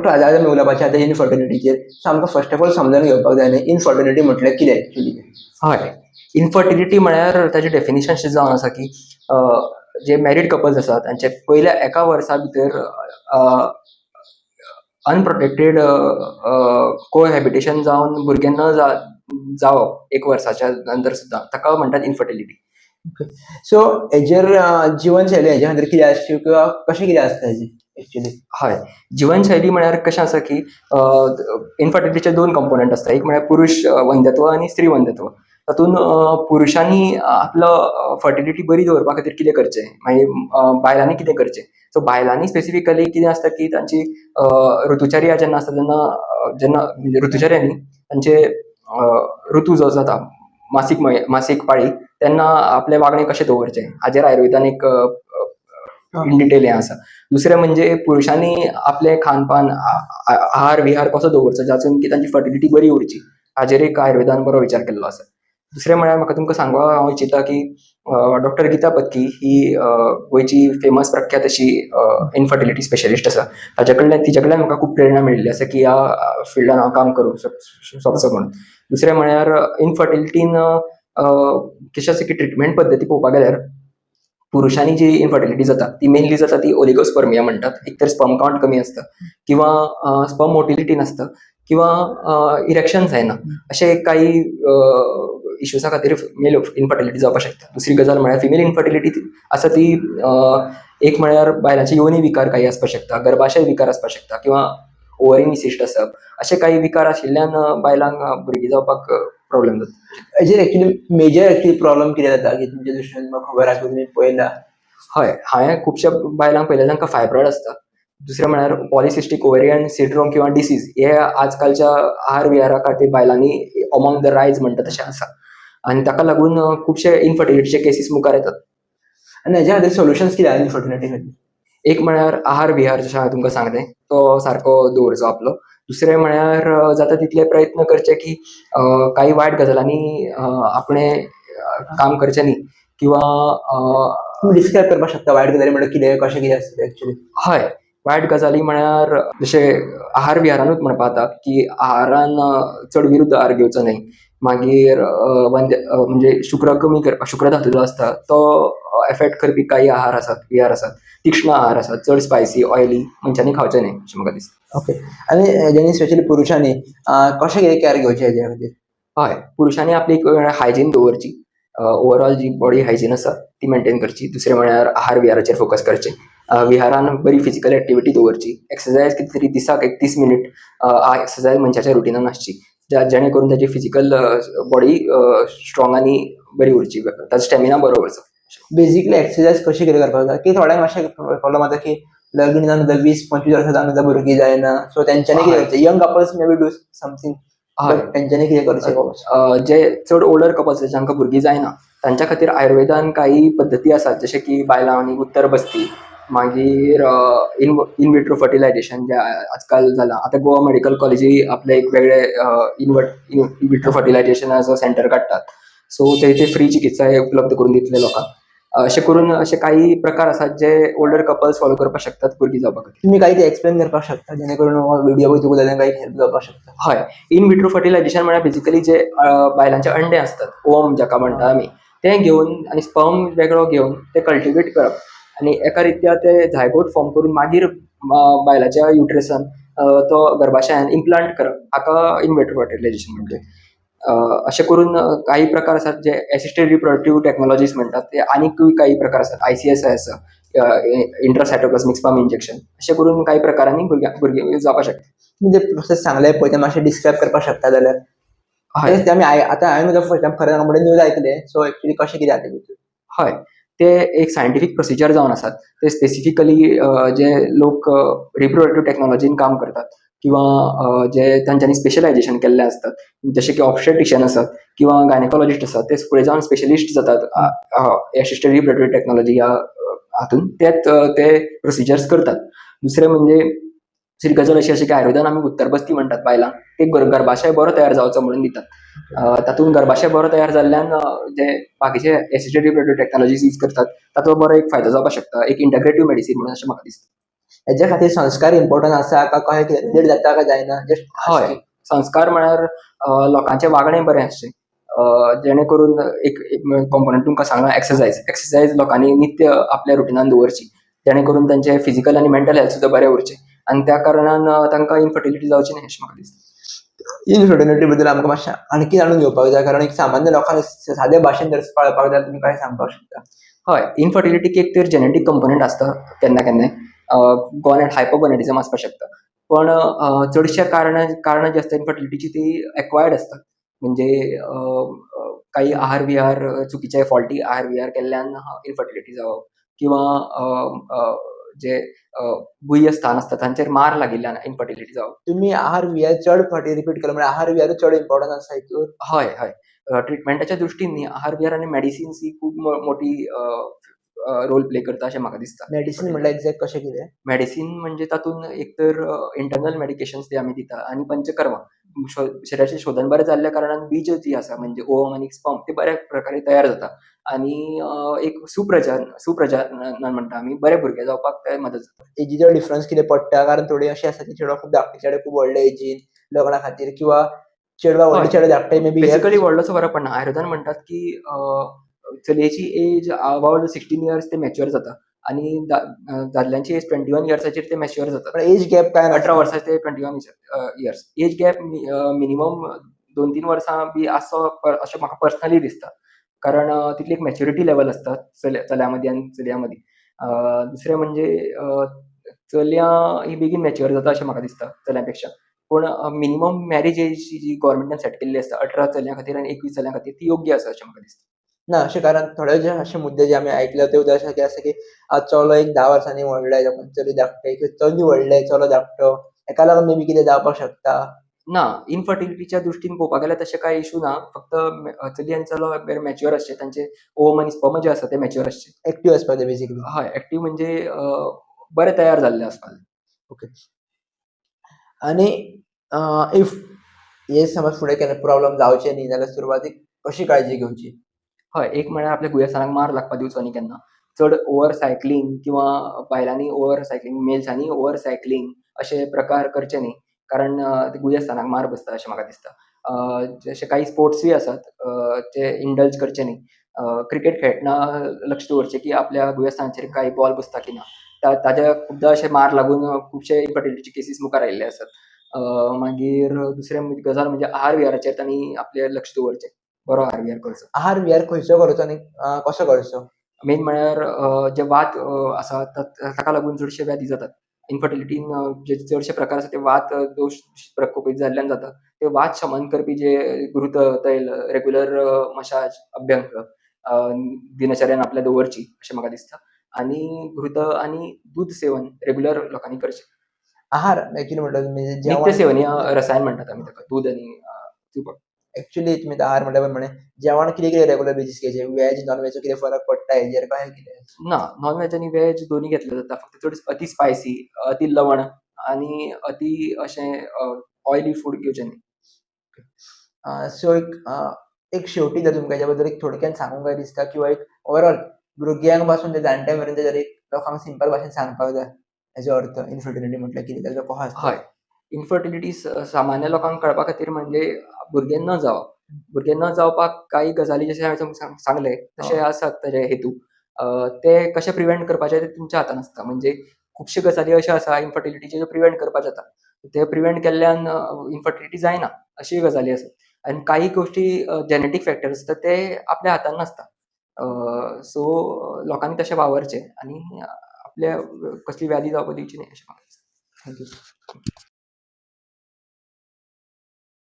Doctor, आज आमी उलोवपाचें आतां इनफर्टिलिटीचेर. सो आमकां फर्स्ट ऑफ ऑल समजून घेवपाक जाय न्ही, इनफर्टिलिटी म्हटल्यार कितें एक्चुअली? हय, इनफर्टिलिटी म्हळ्यार ताजें डेफिनेशन अशें जावन आसा की जे मॅरीड कपल्स आसा तांचे पयल्या एका वर्सा भितर अनप्रोटेक्टेड कोहॅबिटेशन जावन भुरगें न जावप एक वर्साच्या नंतर सुद्दां, ताका म्हणटात इनफर्टिलिटी. सो हेजेर जिवनशैली हेज्या खातीर कितें आसची किंवा कशें कितें आसता हेजी एक्चुअली? हय, जिवनशैली म्हळ्यार कशें आसा की इनफर्टिलिटीचे दोन कंपोनंट आसता. एक म्हळ्यार पुरुष वंध्यत्व आनी स्त्री वंध्यत्व. तातूंत पुरुशांनी आपलो फर्टिलिटी बरी दवरपा खातीर कितें करचें, मागीर बायलांनी कितें करचें. सो बायलांनी स्पेसिफिकली कितें आसता की तांची ऋतुचर्या जेन्ना आसता तेन्ना, जेन्ना म्हणजे ऋतुचर्या न्ही, तांचे ऋतू जो जाता, मासीक मासीक पाळी, तेन्ना आपलें वागणें कशें दवरचें हाजेर आयुर्वेदान एक इन डिटेल हें आसा. दुसरें म्हणजे पुरुशांनी आपलें खानपान, आहार विहार कसो दवरचो जातून की तांची फर्टिलिटी बरी उरची, हाजेर एक आयुर्वेदान बरो विचार केल्लो आसा. दुसरें म्हळ्यार म्हाका तुमकां सांगपाक हांव इच्छिता की डॉक्टर गीता पत्की ही गोंयची फेमस, प्रख्यात अशी इनफर्टिलिटी स्पेशलिस्ट आसा. ताच्या कडल्यान, तिच्या कडल्यान म्हाका खूब प्रेरणा मेळिल्ली आसा की ह्या फिल्डान हांव काम करूं सोदचो म्हणून. दुसरें म्हळ्यार इनफर्टिलिटीन कशें आसा की ट्रिटमेंट पद्दती पळोवपाक गेल्यार पुरुशांनी जी इनफर्टिलिटी जाता ती मेनली जाता ती ओलिगोस्पर्मिया म्हणटात. एक तर स्पर्म काउंट कमी आसता किंवा स्पर्म मोटिलिटी नासता किंवा इरेक्शन जायना, अशे काही इश्यूसा खातीर मेल इनफर्टिलिटी जावपाक शकता. दुसरी गजाल म्हळ्यार फिमेल इनफर्टिलिटी आसा ती एक म्हळ्यार बायलांचे योनी विकार काही आसपाक शकता, गर्भाशय विकार आसपाक शकता किंवा ओवरियन सिस्ट आसप, अशे काही विकार आशिल्ल्यान बायलांक भुरगीं जावपाक प्रॉब्लेम जाता. हेजेर एक्चुअली मेजर एक्चुअली प्रॉब्लम कितें जाता की तुमच्या दृश्टीन तुमकां खबर आसा, तुमी पळयला? हय, हांवें खुबश्या बायलांक पळयल्या जांकां फायब्रॉयड आसता. दुसरें म्हळ्यार पॉलिसिस्टीक ओवेरियन सिंड्रोम किंवा डिसीज हे आजकालच्या आहार विहारा खातीर बायलांनी अमॉंग the rise म्हणटा तशें आसा आनी ताका लागून खुबशे इनफर्टिलिटीचे केसीस मुखार येतात. आनी हेज्या खातीर सोल्युशन्स कितें आहा इनफर्टिलिटी खातीर? एक म्हळ्यार आहार विहार, जशें हांवें तुमकां सांगलें, तो सारको दवरचो आपलो. दुसरें म्हळ्यार जाता तितले प्रयत्न करचे की काही वायट गजालांनी आपणें काम करचें न्ही किंवा तुमी डिस्क्रायब करपाक शकता वायट गजाली म्हणल्यार कितें, कशें कितें आसता एक्चुअली? हय, वायट गजाली म्हळ्यार जशें आहार विहारानूच म्हणपा जाता की आहारान चड विरुद्ध आहार घेवचो न्हय. मागीर वंद्य म्हणजे शुक्र कमी करपाक, शुक्र धातू जो आसता तो एफेक्ट करपी काही आहार आसात, विहार आसात, तीक्ष्ण आहार आसात, चड स्पायसी, ऑयली मनशांनी खावचें न्हय अशें म्हाका दिसता. ओके, आनी हेज्यानी स्पेशली पुरुशांनी कशें कितें कॅर घेवचें हेज्या खातीर? हय, पुरुशांनी आपली एक हायजीन दवरची, ओवरऑल जी बॉडी हायजीन आसा ती मेंटेन करची. दुसरें म्हळ्यार आहार विहाराचेर फोकस करचें. विहारान बरी फिजिकल एक्टिविटी दवरची, एक्सरसायज कितें तरी दिसाक एक 30 मिनीट एक्सरसायज मनशाच्या रुटिनान आसची, जेणे करून ताची फिजिकल बॉडी स्ट्रॉंग आनी बरी उरची, ताचो स्टॅमिना बरो उरचो. बेसिकली एक्सरसाइज कशी कितें करपाक जाय की थोड्यांक अशें प्रॉब्लम जाता की लग्न जावन सुद्दां 20-25 वर्सां जावन सुद्दां भुरगीं जायना, सो तेंच्यांनी कितें करचें? Young couples may be do something, तेंच्यांनी कितें करचें? जे चड ओल्डर कपल्स जांकां भुरगीं जायना तांच्या खातीर आयुर्वेदान काही पद्दती आसात, जशें की बायलांनी उत्तर बस्ती, मागीर इन विट्रो फर्टिलायझेशन जे आजकाल जालां. आतां गोवा मेडिकल कॉलेजी आपले एक वेगळे इन विट्रो फर्टिलायझेशनाचो सेंटर काडटात, सो थंय ते फ्री चिकित्सा हे उपलब्ध करून दितले लोकांक. अशें करून अशे काही प्रकार आसात जे ओल्डर कपल्स फॉलो करपाक शकतात भुरगीं जावपा खातीर. तुम्ही काही ते एक्सप्लेन करपाक शकता, जेणे करून व्हिडिओ पळयतकूच जाल्यार काही हेल्प जावपाक शकता? हय, इन विट्रो फर्टिलायझेशन म्हळ्यार बेसिकली जे बायलांचे अंडे आसतात, ओम जाका म्हणटा आमी, ते घेवन आनी स्पर्म वेगळो घेवन ते कल्टिवेट करप आनी एका रित्या ते झायगोट फॉर्म करून मागीर बायलाच्या युट्रसान, तो गर्भाशयान इम्प्लांट करप, हाका इन विट्रो फर्टिलायझेशन म्हणटात. अशें करून काही प्रकार आसात जे एसिस्टेड रिप्रोडक्टीव टेक्नॉलॉजीज म्हणटात ते. आनीकूय काही प्रकार आसात, आयसीएसआय आसा, इंट्रासायटोप्लाझमिक स्पर्म इंजेक्शन, अशें करून काही प्रकारांनी भुरगीं जावपाक शकता. तुम्ही जे प्रोसेस सांगले पळय ते मातशें डिस्क्रायब करपाक शकता जाल्यार? हय. ते आमी आतां हांवें फर्स्ट टायम खरें सांगू न्यूज आयकले, सो एक्चुअली कशें कितें जाता तें? हय, ते एक सायंटिफीक प्रोसिजर जावन आसात. ते स्पेसिफिकली जे लोक रिप्रोडक्टीव टेक्नॉलॉजीन काम करतात किंवा जे तांच्यांनी स्पेशलायझेशन केल्ले आसतात, जशे की ऑब्स्टेट्रिशियन आसात किंवा गायनेकॉलॉजिस्ट आसात, ते फुडें जावन स्पेशलिस्ट जातात एसिस्टेड रिप्रोडक्टीव टेक्नॉलॉजी ह्या हातून, तेच ते प्रोसिजर्स करतात. दुसरें म्हणजे दुसरी गजाल अशी आसा की आयुर्वेदान आमी उत्तर बस्ती म्हणटात बायलांक, ते गर्भाशय बरो तयार जावचो म्हणून दितात. तातूंत गर्भाशय बरो तयार जाल्ल्यान जे बाकीचे एसिस्टेड रिप्रोडक्टीव टेक्नॉलॉजीज यूज करतात ताचो बरो एक फायदो जावपाक शकता, एक इंटग्रेटीव मेडिसीन म्हणून अशें म्हाका दिसता. हेज्या खातीर संस्कार इम्पॉर्टंट आसा का कशें कितें रिलेट जाता काय जायना, जस्ट हय, संस्कार म्हळ्यार लोकांचें वागणें बरें आसचें, जेणे करून एक कॉम्पोनंट तुमकां सांगला, एक्सरसायज. एक्सरसायज लोकांनी नित्य आपल्या रुटिनान दवरची, जेणे करून तांचे फिजिकल आनी मेंटल हेल्थ सुद्दां बरें उरचें आनी त्या कारणान तांकां इनफर्टिलिटी जावची न्हय अशें म्हाका दिसता. इनफर्टिलिटी बद्दल आमकां मातशें आणखी जाणून घेवपाक जाय, कारण एक सामान्य लोकांक साद्या भाशेन जर कळपाक जाय, तुमी काय सांगपाक शकता? हय, इनफर्टिलिटीक एक तर जेनेटीक कंपोनंट आसता, केन्ना केन्नाय गोनेड हायपोगोनेडिजम आसपाक शकता, पण चडशे कारणां कारणां जी आसता इनफर्टिलिटीची ती एक्वायर्ड आसता. म्हणजे काही आहार विहार चुकीचे, फॉल्टी आहार विहार केल्ल्यान इनफर्टिलिटी जावप किंवा जे गुह्य स्थान आसता तांचेर मार लागिल्ल्यान इनफर्टिलिटी जावप. तुम्ही आहार विहार चड फावटी रिपीट केलो, म्हळ्यार आहार विहार चड इम्पॉर्टंट आसा हितून? हय हय, ट्रिटमेंटाच्या दृश्टीन न्ही, आहार विहार आनी मेडिसिन्स ही खूब मोठी रोल प्ले करता अशें म्हाका दिसता. मेडिसीन म्हळ्यार एक्झॅक्ट कशें कितें? मेडिसीन म्हणजे तातूंत एक तर इंटरनल मेडिकेशन्स ते आमी दिता आनी पंचकर्मा. शरीराचें शोधन बरें जाल्ल्या कारणान बीज जी आसा, म्हणजे ओम आनी स्पर्म, ते बऱ्या प्रकारे तयार जाता आनी एक सुप्रजनन म्हणटा आमी, बरे भुरगे जावपाक ते मदत जाता. एजीचो डिफरन्स कितें पडटा? कारण थोडी अशी आसता की चेडवां खूब धाकटी, चेडे खूब व्हडले एजीन लग्ना खातीर, किंवा चेडवां व्हडले, चेडे धाकटे मे बी. बेसिकली व्हडलोसो फरक पडना. आयुर्वेदान म्हणटात की चलयेची एज अबाउट 16 इयर्स ते मॅच्युअर जाता आनी दादल्यांची एज 21 इयर्साचेर ते मॅच्युअर जातात. पण एज गॅप काय? 18 वर्सां ते 21 years age gap minimum 2-3 वर्सां बी आसचो अशें म्हाका पर्सनली दिसता, कारण तितली एक मॅच्युरिटी लेवल आसता चल्या मदीं आनी चलयां मदीं. दुसरें म्हणजे चलयां ही बेगीन मॅच्युअर जाता अशें म्हाका दिसता चल्यां पेक्षा, पूण मिनिमम मॅरेज एज जी गव्हर्मेंटान सेट केल्ली आसता 18 चलयां खातीर आनी 21 चल्यां खातीर, ती योग्य आसा अशें म्हाका दिसता. ना अशें, कारण थोडे जे अशे मुद्दे जे आमी आयकले ते अशें आसा की चलो एक 10 वर्सांनी व्हडले, चली धाकटे, किंवा चली व्हडले, चलो धाकटो, हेका लागून मे बी कितें जावपाक शकता? ना, इनफर्टिलिटीच्या दृश्टीन पळोवपाक गेल्यार तशें कांय इशू ना. फक्त चली आनी चलो बरे मॅच्युअर आसचे, तांचे ओम आनी स्पर्म जे आसा ते मॅच्युअर आसचे. एक्टीव आसपाक जाय बेसिकली. हय, एक्टीव म्हणजे बरे तयार जाल्ले आसपाक जाय. ओके, आनी if हे समज फुडें केन्ना प्रॉब्लम जावचे न्ही जाल्यार सुरवातीक कशी काळजी घेवची? हय, एक म्हळ्यार आपल्या गुयेसानाक मार लागपाक दिवचो न्ही केन्ना. चड ओवर सायकलींग किंवा बायलांनी ओवर सायकलींग, मेल्सांनी ओवर सायकलींग अशे प्रकार करचे न्ही, कारण ते गुयेस्थानाक मार बसता अशें म्हाका दिसता. जशे काही स्पोर्ट्सूय आसात ते इंडल्ज करचे न्ही. क्रिकेट खेळटना लक्ष दवरचें की आपल्या गुयेस्थानाचेर कांय बॉल बसता की ना. ताज्या खुबदां अशे मार लागून खुबशे इनफर्टिलिटीचे केसीस मुखार आयिल्ले आसात. मागीर दुसरें गजाल म्हणजे आहार विहाराचेर तांणी आपलें लक्ष दवरचें, बरो आहार विहार करचो. आहार विहार खंयचो करचो आनी कसो करचो? मेन म्हळ्यार जे वात आसा ताका लागून चडशे व्याधी जातात. इनफर्टिलिटीन जे चडशे प्रकार आसा ते वात दोश प्रकोपीत जाल्ल्यान जाता. ते वात शमन करपी जे घृत, तैल, रेगुलर मसाज, अभ्यंग दिनचर्यान आपल्या दवरची अशें म्हाका दिसता. आनी घृत आनी दूद सेवन रेगुलर लोकांनी करचें. आहार एक्चुअली म्हणटा तुमी? नित्य सेवनीय रसायन म्हणटात आमी ताका, दूद आनी तुप. एक्चुअली तुमी आहार म्हटल्या प्रमाणे जेवण कितें कितें रेगुलर बेजीस घेवचें? वेज नॉन वेज कितें फरक पडटा हेजेर कशें कितें? ना, नॉन वेज आनी वेज दोनी घेतले जाता. फक्त चड अति स्पायसी, अति लवण आनी अति अशें ऑयली फूड घेवचें न्ही. सो एक शेवटी जर तुमकां हेच्या बद्दल एक थोडक्यान सांगूंक काय दिसता, किंवा एक ओवरऑल भुरग्यांक पासून ते जाणट्या मेरेन जर एक लोकांक सिंपल भाशेन सांगपाक जाय हेजो अर्थ इनफर्टिलिटी म्हटल्यार कितें, ताजो कसो आसता? हय, इनफर्टिलिटी सामान्य लोकांक कळपा खातीर म्हणजे भुरगें न जावप. भुरगें न जावपाक कांय गजाली जशें हांवें तुमकां सांगलें तशे आसात ताजे हेतू. ते कशे प्रिवेंट करपाचे ते तुमच्या हातान आसता. म्हणजे खुबश्यो गजाली अश्यो आसा इनफर्टिलिटीच्यो ज्यो प्रिवेंट करपाक जाता, ते प्रिवेंट केल्ल्यान इनफर्टिलिटी जायना अश्योय गजाली आसात. आनी काही गोश्टी जेनेटीक फॅक्टर आसता ते आपल्या हातान नासता. सो लोकांनी तशें वावरचें आनी आपल्या कसली व्याधी जावपाक दिवची न्ही अशें म्हाका दिसता. Thank you.